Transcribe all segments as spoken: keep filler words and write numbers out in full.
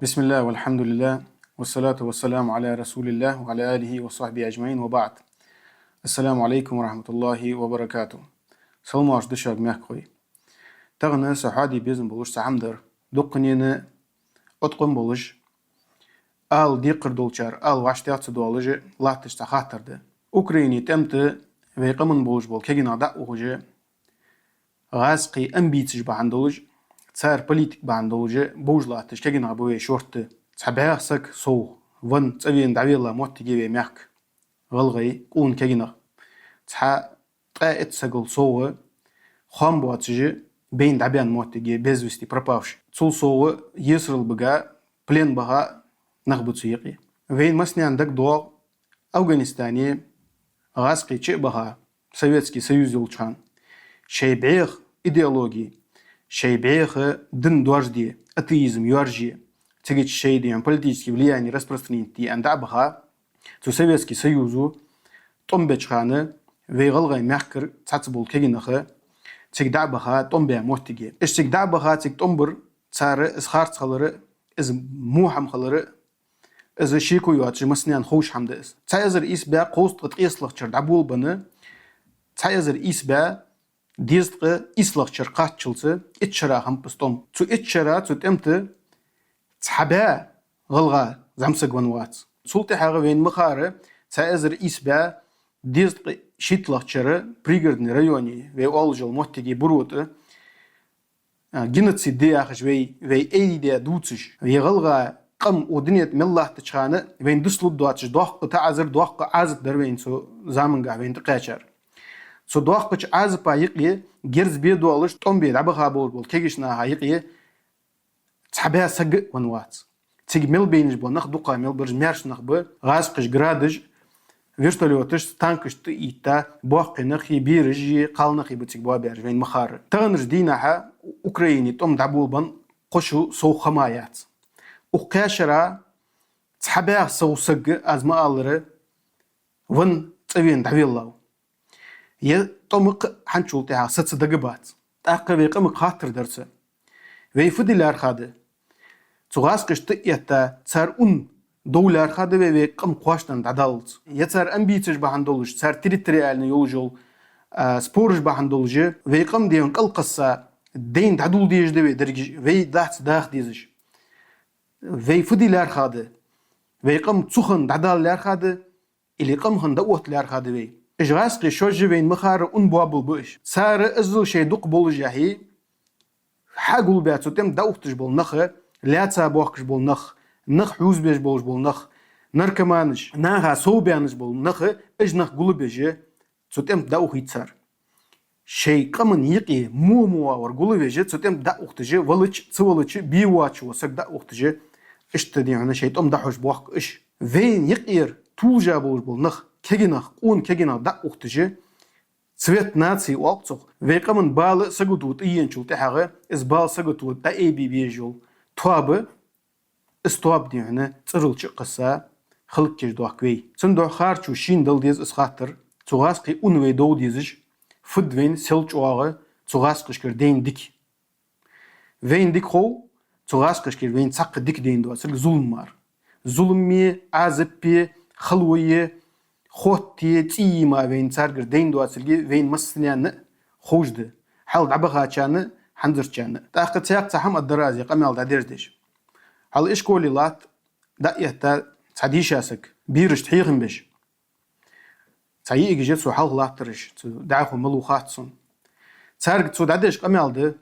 بسم الله والحمد لله والصلاة والسلام على رسول الله وعلى آله وصحبه أجمعين وبعد. السلام عليكم ورحمة الله وبركاته. Салам-моаршал да шуга, мехкахой. Тахан са хьоаде безам болаш цхьа хӀама дар. Дуккханена Ӏоткъам болаш, ала декхар долчар ала вӀаштӀехьа ца доалаш латташ цхьа хаттар да. Украине тӀем тӀа вай къаман болаш бола кагий нах дӀа а ухаш, гӀазкхий амбицеш бахьан долаш, цар политика бахьан долаш бовш латташ кагий нах ба вай шортта. Цхьа бӀаьха саг совгӀа венна, цӀавена дӀавелла моттиг я вай мехка, гӀалгӀай къона кагий нах. Цхьа ткъаь итт сагал совгӀа хоам боацаш байна дӀабаьнна моттиг я, без вести пропавший. Цул совгӀа есарал бага, плен баха нах ба цу юкъе. Вайна массанена дагадоагӀа, Афганистане гӀазкхий чу а баха, Советский Союз йолча хана, шоай бӀеха идеологи, шоай бӀеха дин доаржаде, атеизм йоаржае, цига шоай дин политически влияни распространить де аьнна дӀа а баха, цу Советский Союзо тӀом беча хана вай гӀалгӀай мехкара цхьацца бола кагий нах цига дӀа а баха тӀом баь моттиг я. Уж цига дӀа а баха, цига тӀом бар, цар из харц хилар, из муха хӀама хилар, из шеко йоацаш массанена ховш хӀама да из. Цхьа эзар ийс бӀаь кхузткъеи ткъесталагӀча шера дӀаболабенна, цхьа эзар ийс бӀаь дезткъеи ийслагӀча шера кхаччалца итт шера хиннаб из тӀом. Цу итт шера цу тӀем тӀа цхьа бӀаь гӀалгӀа зӀамсаг венна вац. Цул тӀехьагӀа вайна ма харра, цхьа эзар ийс бӀаь дезткъеи шийтталагӀча шера Пригородни районе, вай оалаш йола моттиге, буро тӀа, а, геноцид де яхаш вай, вай айдея дувцаш, вай гӀалгӀай къам укх дунен тӀа мел латтача хана вайна дицлургдоацаш доккха таӀазар, доккха Ӏазап дар вайна цу замангахь вайна тӀакхаьчар. Цу доккхача Ӏазапа юкъе герз бе доалаш, тӀом бе дӀабаха болаш бола кагийча наха юкъе цхьа бӀаь саг а венна вац. Цига мел байнаш бола нах дукха мел бараш маьрша нах ба, гӀазкхаша градаш, вертолёташ, танкаш тӀаитта, боккхий нахи, бераши, кхалнахи ба цига боабаьраш, вайна ма харра. Таханарча дийнахьа Украине тӀом дӀаболабенна кхо шу совгӀа ха ма яц. Укх кхаь шера цхьа бӀаь совгӀа саг, аз ма аллара, венна, цӀавена дӀавеллав. Е тӀом кхы хӀанзчул тӀехьагӀа саца дагабац. ТӀаккха вай къамага хаттар дар са: вай фу де лаьрхӀад? Цу гӀазкхашта тӀаэтта, цар ун дов лаьрхӀад вай, вай къам кхоачам дӀадаллалца? Е цар амбицеш бахьан долаш, цар территориально йолаш йола, а, спораш бахьан долаш, вай къам дийна кӀалкхасса, дайна дӀадулла дезаш да вай дерригаш, вай дац даха дезаш? Вай фу де лаьрхӀад? Вай къам цу хана дӀадала лаьрхӀад, или къам хана дӀаотта лаьрхӀад вай? Уж гӀазкхий шоаш вайна ма харра ун боабал ба уж. Цар иззал шоай дукха боллашехь, хьагулбаь цу тӀем тӀа дӀаухийташ бола нах, лаьца боахкаш бола нах, нах хьувзабеш болаш бола нах, наркоманаш, наха совбаьннаш бола нах, уж нах гулбеш, цу тӀем тӀа дӀаухийт цар. Шоай къаман юкъе муха-муха вар гулвеш, цу тӀем тӀа дӀаухийташ, валача, ца валача, бе воацаш вола саг дӀаухийташ, иштта дийна шоай тӀом дӀахьош боахк уж. Вайна юкъера тулжа болаш бола нах, кагий нах, къона кагий нах дӀаухийташ, цвет нации оал цох, вай къаман бала, сагото тӀаеначул тӀехьагӀа, из бала, сагото дӀаайбе безаш йола тоаба, из тоаба дийна цӀерал чу а кхесса, хӀалакъеш доахк вай. Цудухьа харцо шийна дала деза из хаттар: цу гӀазкхий ун вай дов дезаш, фуд вайна сел чӀоагӀа цу гӀазкхашкара дайна дика? Вайна дика хов цу гӀазкхашкара вайна цхьаккха дика дайна доацилга зулам мара. Зуламе, Ӏазапе, халое, хотте, цӀийе мара вайна царгара дайна доацилга вайна массанена а ховш да, хьалха дӀабахачарна а, хӀанзарчарна а. ТӀаккха цхьаькха цхьа хӀама аргдар аз е къамаьл дӀадерзадеш. Хьалха ишколе латта дӀаэтта цхьа дийша саг, берашта хьехам беш. Цхьа йиӀигаш я цо хьалха латтараш, цу дӀахо малув хац сона. Царга цо дӀадеш къамаьл да: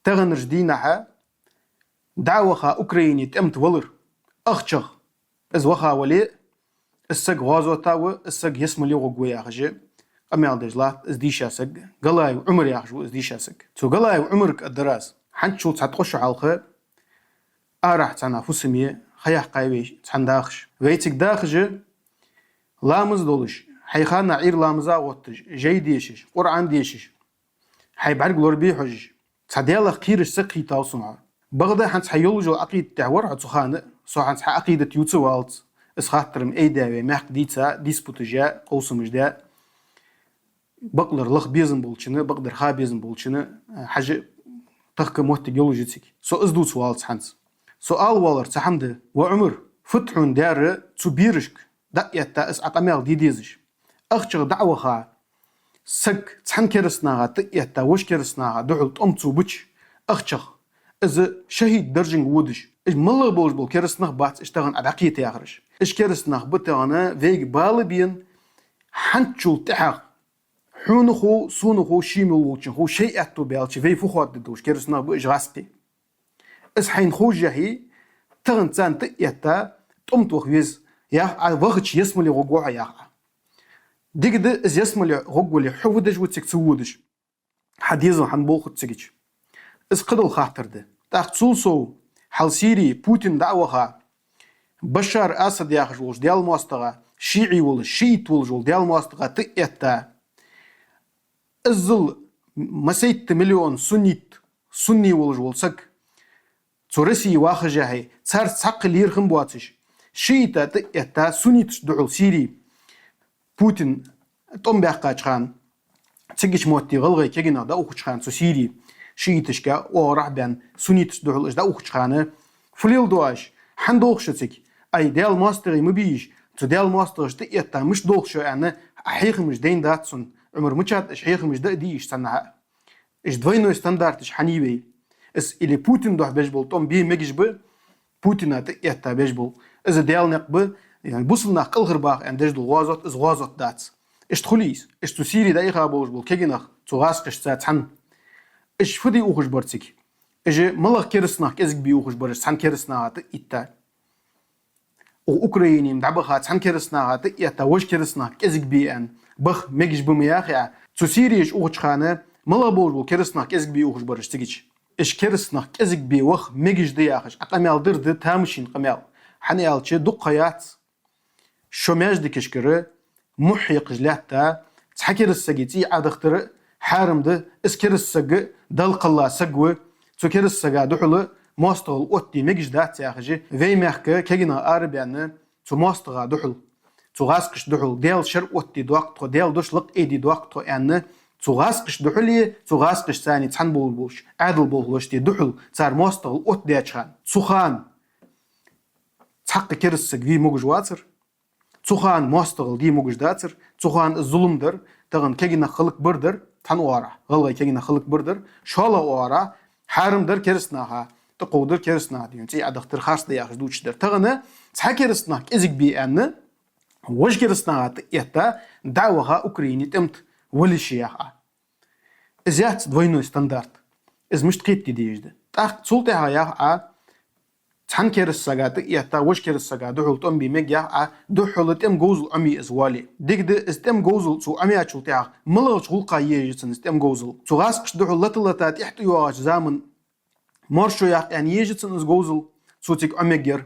таханарча дийнахьа дӀа а ваха Украине тӀем тӀа валар, ахчах, из ваха вале, из саг гӀазота ва, из саг ялсмале гӀоргва яхаш, къамаьл деш латт из дийша саг, Галаев Ӏумар яхаш ва из дийша саг. Цу Галаев Ӏумарга аргдар аз: хӀанзчул цхьа ткъо шу хьалха арахьа цхьан фусаме ха яьккхай вай цхьана дахаш. Вай цига дахаш, ламаз долаш, хьай хана Ӏуйра ламаза гӀотташ, жай дешаш, Къуръан дешаш, хьай бӀарг лорабе хьожаш, цхьа Даьлах кхераш саг хийтав сона хьо. Бакъда хӀанз хьа йолаш йола Ӏакъидат тӀехь вар хьо цу хана, со хӀанз хьа Ӏакъидат ювца валац. Из хаттар-м айдаь вай мехка дийца, диспуташ яь, къовсамаш даь, бакъдар лаха безам болчунна, бакъдар ха безам болчунна, а, хьажа, тахка моттиг йолаш я цига. Со из дувца валац хӀанз. Цо ала воаллар цхьа хӀама да: ва Ӏумар, фуд хьона даьр цу берашка дӀаэтта, из Ӏа къамаьл де дезаш? АхчагӀа дӀа а ваха, саг цхьан кераста наха тӀаэтта, вож кераста наха духьал тӀом цо бича, ахчагӀа, из шахӀид даржанга водаш, уж моллагӀа болаш бола кераста нах бац уж тахан Ӏа дӀакхета яхараш. Уж кераста нах ба тахан вайга бала бена, хӀанзчул тӀехьагӀа хьона хов, сона хов, ший мел волчоа хов, шоай аьттув баьлча вай фу хоададергда, уж кераста нах ба уж гӀазкхий. Из хьайна ховшшехь, тахан царна тӀаэтта, тӀом тоха веза, ях Ӏа, вахача ялсмале гӀоргва хьо, ях Ӏа. Дика да, из ялсмале гӀоргвале, хьо фу деш ва цига ца водаш? Хьа дезал хӀана болхац цигача? Из кхыдола хаттар да. ТӀаккха цул сов, хьал Сири Путин дӀа а ваха, Башар Асад яхаш волча Даьла моастагӀа, шиӀи волаш, шиӀит волаш вола Даьла моастагӀа тӀаэтта, иззал масийтта миллион суннит, сунни волаш вола саг цу Россе вахашшехь, царца цхьаккха лерхӀам боацаш, шиӀита тӀаэтта, сунниташта духьал Сири Путин тӀом баьккхача хана, цигача метте гӀалгӀай кегий нах дӀаухача хана цу Сири шиӀиташка оагӀорахьа баьнна, сунниташта духьал уж дӀаухача хана, фу леладу оаш, хӀана долх шо цига? Ай, Даьла моастагӀий ма бий уж, цу Даьла моастагӀашта тӀаэтта, мишта долх шо аьнна, а хьехамаш дайна дац сона, Ӏумар, мичад уж хьехамаш даа дийша цхьаннахьа. Уж двойной стандарташ хьан я вай? Из или Путина духьа беш бола тӀом бе мегаш ба, Путина тӀаэтта беш бола. Из Даьла никъ ба, яъни бусалба нах кӀалхарбаха аьнна деш дола гӀазот, из гӀазот дац. Иштта хулий из? Иштта цу Сири дӀаиха болаш бола кегий нах цу гӀазкхашца цхьана, уж фу де ухаш бар цига? Уж малагӀа кераста нах кӀезига бе ухаш бар уж цхьан кераста наха тӀаэтта? Укх Украине-м дӀабаха цхьан кераста наха тӀаэтта, вож кераста нах кӀезига бе аьнна, баха мегаш ба ма яхий Ӏа? Цу Сире уж ухача хана малагӀа болаш бола кераста нах кӀезига бе ухаш бар уж цигача? Уж кераста нах кӀезига бе ваха мегаш да яхаш Ӏа къамаьл дар да тамашийна къамаьл. ХӀана аьлча, дукха ха яц шо маьждигашкара мухь хьекхаш лаьтта, цхьа кераста сага цӀий Ӏодахийтар хьарам да, из кераста саг Далла кхелла саг ва, цу кераста сага духьала моастагӀал оттаде мегаш дац яхаш, вай мехка кегий нах арабаьнна, цу моастагӀа духьал, цу гӀазкхашта духьал, Даьла шариӀат оттаде доаккх тхо, Даьла дош лакхъайде доаккх тхо аьнна, цу гӀазкхашта духьал е цу гӀазкхашца цхьана болаш болча Ӏаьдала болхлошта духьал цар моастагӀал оттадаьча хана, цу хана цхьаккха кераста саг ве могаш вацар, цу хана моастагӀал де могаш дацар, цу хана из зулам дар, тахан кегий нах хӀалакбар дар, цхьан оагӀорахьа, гӀалгӀай кегий нах хӀалакбар дар, шоллагӀа оагӀорахьа, хьарам дар кераста наха тӀакховдар, кераста наха дийна цӀий Ӏодахийтар харц да яхаш дувцаш дар. Тахан цхьа кераста нах кӀезига бе аьнна, вож кераста наха тӀаэтта, дӀа а ваха, Украине тӀем тӀа вала йиш я, ях Ӏа. Из яц двойной стандарт. Из мишта кхетаде дезаш да? ТӀаккха цул тӀехьагӀа, ях Ӏа, цхьан кераста сага тӀаэтта, вож кераста сага духьал тӀом бе мег, ях Ӏа, духхьал тӀема говзал Ӏомае из вале. Дика да, из тӀема говзал цо Ӏомаечул тӀехьагӀа малагӀча гӀулакха е еза цунна из тӀема говзал? Цу гӀазкхашта духьал лата-лата тӀехьа тӀайоагӀача заман моаршо яккха аьнна е еза цунна из говзал, цо цига Ӏомаергьяр?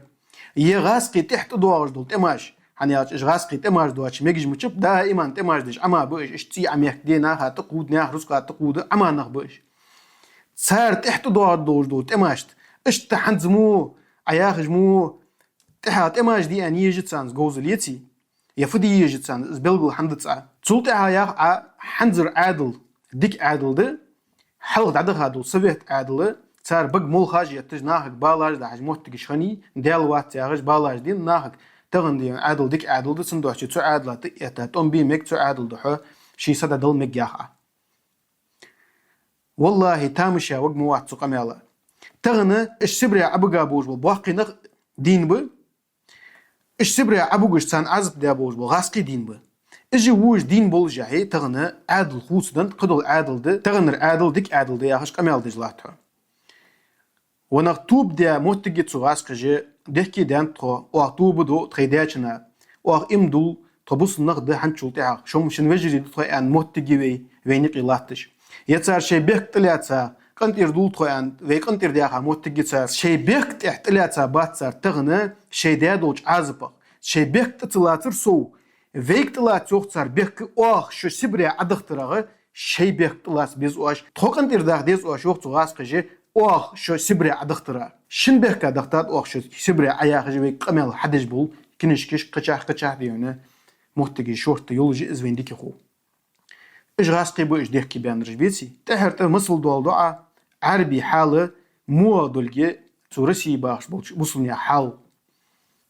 Е гӀазкхий тӀехьа тӀадоагӀаш дола тӀемаш, хӀана аьлча уж гӀазкхий тӀемаш доацаш мегаш мичаб, даим тӀемаш деш Ӏома ба уж, иштта цӀий Ӏомехкаде, наха тӀакхувда, наьха рузкъа тӀакхувда, Ӏоманах ба уж. Цар тӀехьа тӀадоагӀаш долаш дола тӀемашта иштта хӀанз мо, Ӏа яхаш мо, тӀехьа тӀемаш де аьнна е еза царна из говзал, еций? Е фу де еза царна, из белгал хӀана да цкъа? Цул тӀехьагӀа, ях Ӏа, хӀанзара Ӏаьдал дика Ӏаьдал да, хьалха дӀадаха дола совет Ӏаьдал, цар бага молхаш етташ, нахага балаш дахьаш моттигаш хиннай, Даьла вац яхаш балаш дин нахага. Тахан дийна Ӏаьдал дика Ӏаьдал да, цудухьа цу Ӏаьдала тӀаэтта тӀом бе мег, цу Ӏаьдала духьа ший са дӀадала мег, ях Ӏа. ВаллахӀи, тамаша варг ма вац цу къамаьла. Тахан уж Сибре Ӏобига болаш бола боккхий нах дийна ба, уж Сибре Ӏобугаш, царна Ӏазап де болаш бола гӀазкхий дийна ба. Уж вожаш дийна болашехь, тахан Ӏаьдал хувцаденна, кхыдола Ӏаьдал да, таханара Ӏаьдал дика Ӏаьдал да яхаш къамаьл деш латт хьо. Ва нах, тоба де моттиг я цу гӀазкхаша, дехке даьннад тхо, оаха тоба ду тхоай даьчунна, оаха иман дул тхо бусалба нах да хӀанзчул тӀехьагӀа, шо-м шун вежарий да тхо аьнна моттиг я вай, вайна юкъе латташ. Е цар шоай бехк тӀалаьца къинтӀера дул тхо аьнна, вай къинтӀера даьха моттиг я цар. Шоай бехк тӀехьа тӀалаьца бац цар тахан шоай даь долча Ӏазапах. Шоай бехк тӀа ца лацар сов, вайга тӀалаца, йоах цар, бехк, оаха шо Сибре Ӏодахийтарах шоай бехк тӀалаца беза оаш, тхо къинтӀера даха деза оаш, йоах цу гӀазкхаша, оаха шо Сибре Ӏодахийтарах. Шун бехка дахийтад оаха шо Сибре Ӏа яхаш вайга къамаьл хьадеш бола книжкаш кхычахьа-кхычахьа дийна моттигаш шортта йолаш я, из вайна дика хов. Уж гӀазкхий ба уж дехке баьннараш, беций? ТӀехьара тӀа масал доаладу Ӏа, Ӏарбий хьал муха долга Цу Россе бахаш болча бусалба наьха хьал.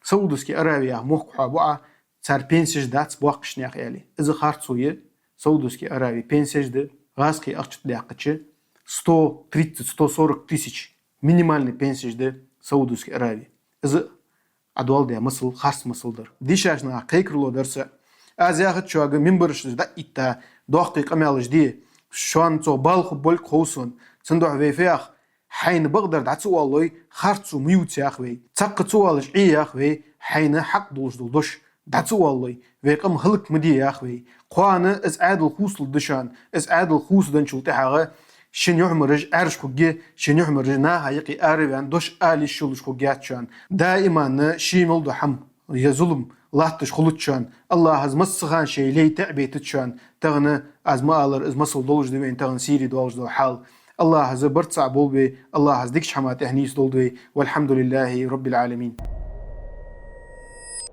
Саудовски Аравия яха мохк хьоабу Ӏа, цар пенсеш дац боккхийча наьха, аьле. Из харцо я, Саудовски Араве пенсеш да, гӀазкхий ахча тӀа даьккхача, сто тридцать, сто сорок тысяч минимальни пенсеш да Саудовски Араве. Из Ӏа доаладаь масал харц масал дар. Дийшача наха кхайкарал дар са. Аз яхача шуга минбарашта дӀа а этта, доккхий къамаьлаш де, шоана цох бала хургболга хов сона. Цудухьа вай фу йоах: хьайна бакъдар дӀа ца оалой, харцо ма ювца йоах вай. Цхьаккха ца оалаш Ӏе йоах вай, хьайна хьакъ долаш дола дош дӀа ца оалой, вай къам хӀалак ма де йоах вай. Кхоана из Ӏаьдал хувцалургда шоана, из Ӏаьдал хувцаденначул тӀехьагӀа шун юхьмараш Ӏаьржа хургья, шун юхьмараш наха юкъе араваьнна дош ала йиш йолаш хургьяц шоана. Даиман ший мел дола хӀама, е зулам латташ хулац шоана. АллахӀаз массахана шоай лай тӀа а бетац шоана. Тахан аз ма аллара, из масал долаш да вайна тахан Сире долаш дола хьал. АллахӀаз барт цхьа болба вай, АллахӀаз дикача хӀаман тӀа нийсдолда вай. والحمد لله رب العالمين.